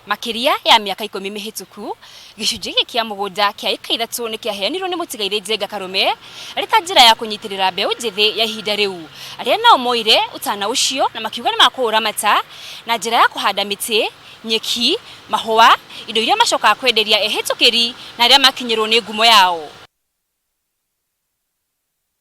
Makĩria ya mĩaka ikũmi mĩhĩtũku, gĩcunjĩ gĩkĩ kĩa mũgũnda kĩa ĩka ithatũ nĩ kĩaheanirwo nĩ mũtigairĩ Njenga Karũme arĩ ta njĩra ya kũnyitĩrĩra mbeũ njĩthĩ ya ihinda rĩu, arĩa nao moire ũtana ũcio na makiuga nĩ makũũramata na njĩra ya kũhanda mĩtĩ, nyeki, mahũa, indo iria macokaga kwenderia ehĩtũkĩri na arĩa makinyĩrwo nĩ ngumo yao.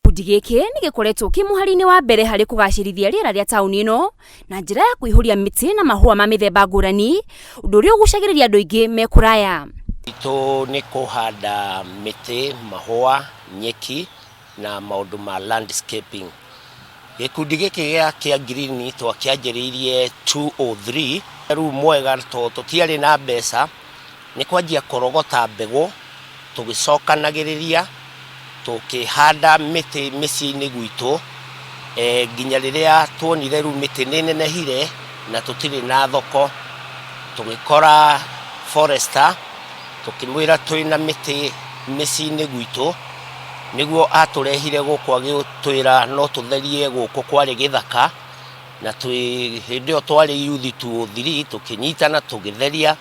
Gĩkundi gĩkĩ nĩ gĩkoretwo kĩ mũhari-inĩ wa mbere harĩ kũgacĩrithia rĩera rĩa taũni ĩno na njĩra ya kũihũria mĩtĩ na mahũa ma mĩthemba ngũrani, ũndũ ũrĩa ũgucagĩrĩria andũ aingĩ me kũraya. Itũ nĩ kũhanda mĩtĩ, mahũa, nyeki na maũndũ ma landscaping. Gĩkundi gĩkĩ gĩa Kĩa Green twakĩanjĩrĩirie 203. Rĩu mwega tondũ tũtiarĩ na mbeca, nĩ kwanjia kũrogota mbegũ, tũgĩcokanagĩrĩria, tũkĩhanda mĩtĩ mĩciĩ-inĩ gwitũ, nginya rĩrĩa tuonire rĩu mĩtĩ nĩ ĩnenehire na tũtirĩ na thoko, tũgĩkora forester, tũkĩmwĩra twĩna mĩtĩ mĩciĩ-inĩ gwitũ, nĩguo atũrehire gũkũ agĩtwĩra no tũtherie gũkũ kwarĩ gĩthaka, na twĩ hĩndĩ ĩyo twarĩ yuthi two three, tũkĩnyitana tũgĩtheria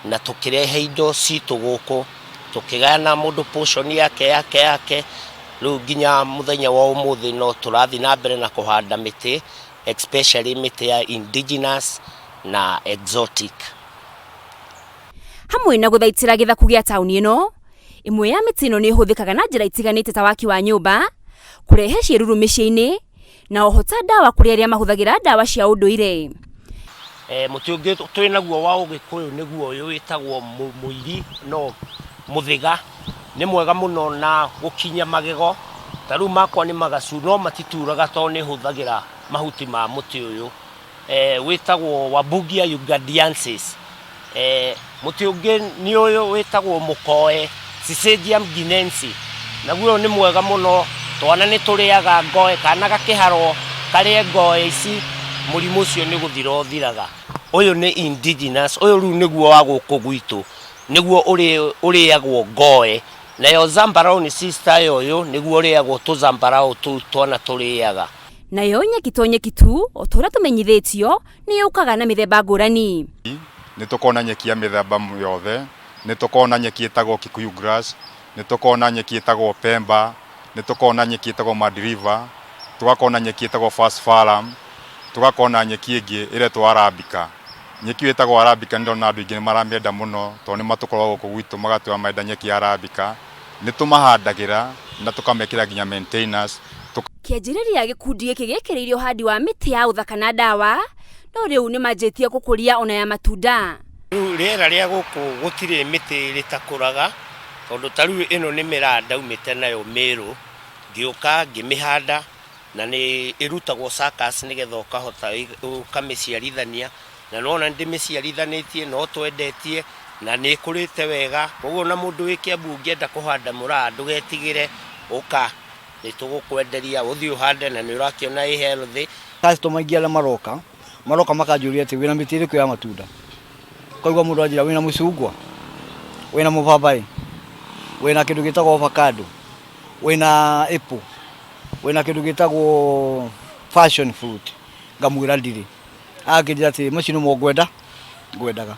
na tũkĩrehe indo citũ gũkũ, tũkĩgayana mũndũ portion yake yake yake, rĩu nginya mũthenya wa ũmũthĩ no tũrathiĩ na mbere na kũhanda mĩtĩ, especially mĩtĩ ya indigenous na exotic. Hamwe na gũthaitĩra gĩthaku gĩa taũni ĩno, ĩmwe ya mĩtĩ ĩno nĩ ĩhũthĩkaga na njĩra itiganĩte ta waki wa nyũmba, kũrehe ciĩruru mĩciĩ-inĩ, na oho ta ndawa kũrĩ arĩa mahũthagĩra ndawa cia ũndũire. Mũtĩ ũngĩ twĩ naguo wa ũgĩkũyũ nĩguo ũyũ wĩtagwo mũiri no mũthĩga, nĩ mwega mũno na gũkinya magego, ta rĩu makwa nĩ magacu no matituraga tondũ nĩ hũthagĩra mahuti ma mũtĩ ũyũ. Wĩtagwo Wambugia ugandiensis. Mũtĩ ũngĩ nĩ ũyũ wĩtagwo mũkoe, Syzygium guineense, naguo ũyũ nĩ mwega mũno, twana nĩ tũrĩaga ngoe, kana gakĩharwo karĩe ngoe ici, mũrimũ ũcio nĩ gũthira ũthiraga. Ũyũ nĩ indigenous, ũyũ rĩu nĩguo wa gũkũ gwitũ, nĩguo ũrĩagwo ngoe, nayo zambarau nĩ sister ya ũyũ, nĩguo ũrĩagwo tũzambarau tũu twana tũrĩaga. Nayo nyeki to nyeki tu, o ta ũrĩa tũmenyithĩtio, nĩ yũkaga na mĩthemba ngũrani. Nĩ tũkoragwo na nyeki ya mĩthemba yothe, nĩ tũkoragwo na nyeki ĩtagwo Kikuyu grass, nĩ tũkoragwo na nyeki ĩtagwo Pemba, nĩ tũkoragwo na nyeki ĩtagwo Mad River, tũgakorwo na nyeki ĩtagwo Falciparum, tũgakorwo na nyeki ĩngĩ ĩretwo Arabica. Nyeki ĩyo ĩtagwo Arabica nĩ ndĩrona andũ aingĩ nĩ maramĩenda mũno tondũ nĩ matũkoraga gũkũ gwitũ magatwĩra marenda nyeki ya Arabica. Nĩ tũmahandagĩra na tũkamekĩra nginya maintainers. Kĩanjĩrĩria gĩkundi gĩkĩ gĩekĩrĩire ũhandi wa mĩtĩ ya ũthaka na ndawa, no rĩu nĩmanjĩtie gũkũria ona ya matunda. Rĩu rĩera rĩa gũkũ gũtirĩ mĩtĩ rĩtakũraga, tondũ ta rĩu ĩno nĩ mĩraa ndaumĩte nayo Mĩrũ, ngĩũka ngĩmĩhanda, na nĩ ĩrutagwo suckers nĩgetha ũkahota ũkamĩciarithania, na nĩ wona nĩ ndĩmĩciarithanĩtie, no twendetie, na nĩ ĩkũrĩte wega, koguo ona mũndũ wĩ Kĩambu ũngĩenda kũhanda mũraa ndũgetigĩre, ũka. Nĩ tũgũkwenderia ũthiĩ ũhande na nĩ ũrakĩona ĩ healthy. Customer aingĩ arĩa maroka, maroka makanjũria atĩ wĩna mĩtĩ ĩrĩkũ ya matunda? Ũkaigua mũndũ anjĩra wĩna mũcungwa, wĩna mũbabaĩ, wĩna kĩndũ gĩtagwo avocado, wĩna apple, wĩna kĩndũ gĩtagwo passion fruit, ngamwĩra ndirĩ. Agakĩnjĩra atĩ macio nĩmo ngwenda, ngwendaga.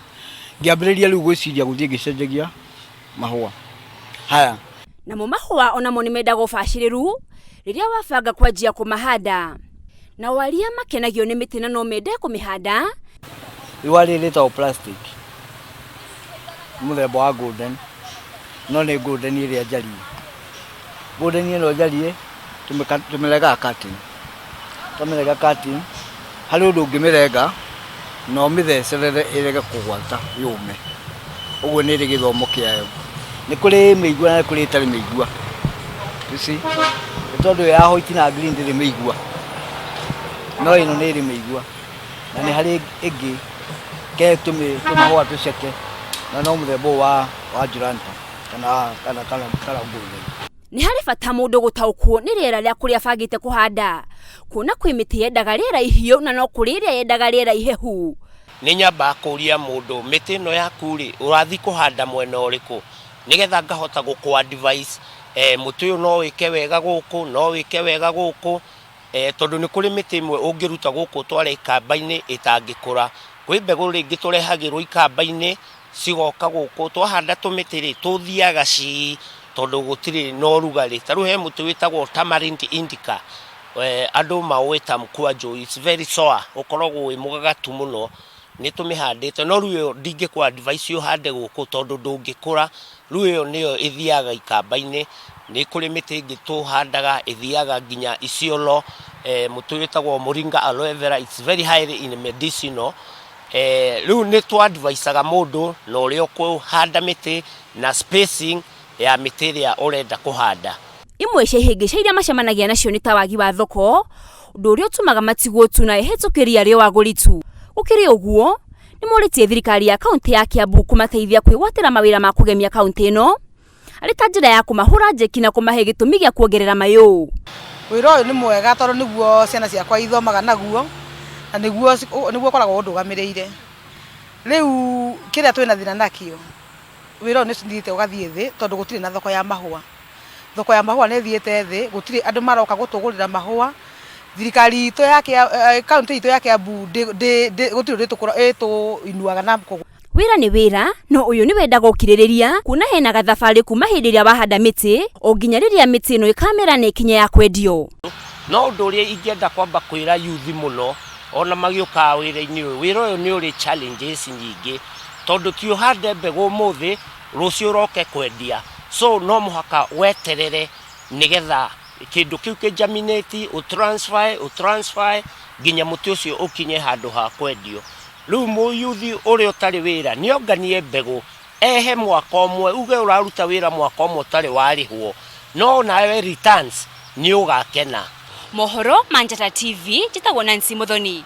Ngĩambĩrĩria rĩu gwĩciria gũthiĩ ngĩcenjagia mahũa. Haya. Namo mahũa onamo nĩ mendaga ũbacĩrĩru rĩrĩa wabanga kwanjia kũmahanda. Nao arĩa makenagio nĩ mĩtĩ na no mende kũmĩhanda. Riũa rĩrĩ rĩtagwo plastic, nĩ mũthemba wa golden, no nĩ golden ĩrĩa njariĩ. Golden ĩno njariĩ tũmĩrengaga cutting, twamĩrenga cutting, harĩ ũndũ ũngĩmĩrenga na ũmĩthecerere ĩrege kũgwata yũme, ũguo nĩ ĩrĩ gĩthomo kĩayo. Nĩ kũrĩ mĩigua na nĩ kũrĩ ĩtarĩ mĩigua, you see? Nĩ tondũ ĩyo ya white na green ndĩrĩ mĩigua, no ĩno nĩ ĩrĩ mĩigua, na nĩ harĩ ĩngĩ ke tũmahũa tũceke, na no mũthemba ũyũ wa Jolanta kana golden. Nĩ harĩ bata mũndũ gũtaũkwo nĩ rĩera rĩa kũrĩa abangĩte kũhanda, kuona kwĩ mĩtĩ yendaga rĩera ihiũ na no kũrĩ ĩrĩa yendaga rĩera ihehu. Nĩ nyambaga kũria mũndũ mĩtĩ ĩno yaku rĩ, ũrathiĩ kũhanda mwena ũrĩkũ? Nĩgetha ngahota gũkũ advise mũtĩ ũyũ no wĩke wega gũkũ, no wĩke wega gũkũ, tondũ nĩ kũrĩ mĩtĩ ĩmwe ũngĩruta gũkũ ũtware ikamba-inĩ ĩtangĩkũra. Kwĩ mbegũ rĩngĩ tũrehagĩrwo ikamba-inĩ cigoka gũkũ, twahanda tũmĩtĩ rĩ, tũthiaga ci tondũ gũtirĩ na ũrugarĩ. Ta rĩu he mũtĩ wĩtagwo tamarind indica, andũ maũĩ ta mkwanjũ, it's very sour, ũkoragwo wĩ mũgagatu mũno, nĩ tũmĩhandĩte, no rĩu ĩyo ndingĩkũ advise ũhande gũkũ tondũ ndũngĩkũra, rĩu ĩyo nĩyo ĩthiaga ikamba-inĩ. Nĩ kũrĩ mĩtĩ ĩngĩ tũhandaga ĩthiaga nginya Isiolo, mũtĩ wĩtagwo Moringa aloe vera, it's very highly in medicinal. Rĩu nĩ tũ advisaga mũndũ na ũrĩa ũkũhanda mĩtĩ na spacing ya mĩtĩ ĩrĩa ũrenda kũhanda. Imwe cia ihĩngĩca iria macemanagia nacio nĩ ta wagi wa thoko, ũndũ ũrĩa ũtũmaga matigwo tu na ehĩtũkĩri arĩ o agũri tu. Gũkĩrĩ ũguo, nĩ morĩtie thirikari ya kaũntĩ ya Kiambu kũmateithia kwĩgwatĩra mawĩra ma kũgemia kaũntĩ ĩno arĩ ta njĩra ya kũmahũra njeki na kũmahe gĩtũmi gĩa kuongerera mayũ. Wĩra ũyũ nĩ mwega tondũ nĩguo ciana ciakwa ithomaga naguo na nĩguo nĩguo ũkoragwo ũndũgamĩrĩire. Rĩu kĩrĩa twĩna thĩna nakĩo, wĩra ũyũ nĩ ũthiĩte ũgathiĩ thĩ tondũ gũtirĩ na thoko ya mahũa. Thoko ya mahũa nĩ ĩthiĩte thĩ, gũtirĩ andũ maroka gũtũgũrĩra mahũa. Thirikari itũ ya kaũntĩ itũ ya Kiambu gũtirĩ ũndũ ĩtũinuaga na kũgũrũ. Wĩra nĩ wĩra, no ũyũ nĩ wendaga ũkirĩrĩria kuona hena gathabarĩ kuma hĩndĩ ĩrĩa wahanda mĩtĩ o nginya rĩrĩa mĩtĩ ĩno ĩkamera na ĩkinye ya kwendio. No ũndũ ũrĩa ingĩenda kwamba kwĩra yuthi mũno ona magĩũkaga wĩra-inĩ ũyũ, wĩra ũyũ nĩ ũrĩ challenges nyingĩ, tondũ ti ũhande mbegũ ũmũthĩ, rũciũ ũroke kwendia. So no mũhaka weterere nĩgetha kĩndũ kĩu kĩ germinate, ũ transfer, ũ transfer nginya mũtĩ ũcio ũkinye handũ ha kwendio. Rĩu mũyuthi ũrĩa ũtarĩ wĩra nĩ onganie mbegũ, ehe mwaka ũmwe, uge ũraruta wĩra mwaka ũmwe ũtarĩ warĩhwo, no nawe returns nĩ ũgakena. Mohoro ma Njata TV, njĩtagwo Nancy Muthoni.